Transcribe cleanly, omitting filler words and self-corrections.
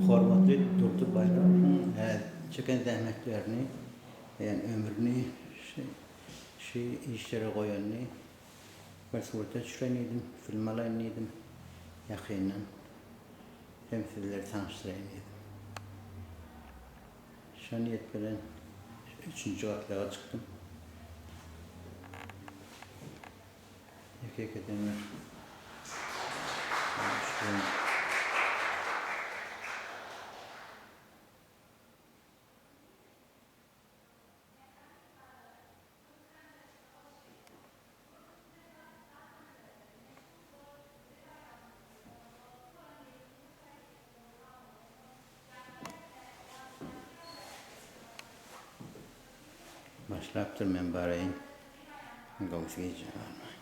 Hormatly Durdy Baýramowyň çeken zähmetlerini, ýagny ömrüni şu işlere goýanyny bir surata düşüreýin diýdim, film alaýyn diýdim. Ýakyndan hem sizleri tanyşdyraýyn diýdim. Şo niýet bilen üçünji gatlaga çykdym. Ýeke-ýekeden bir Başlapdyr men baraýyn. Gowusy gijä galmaýyn.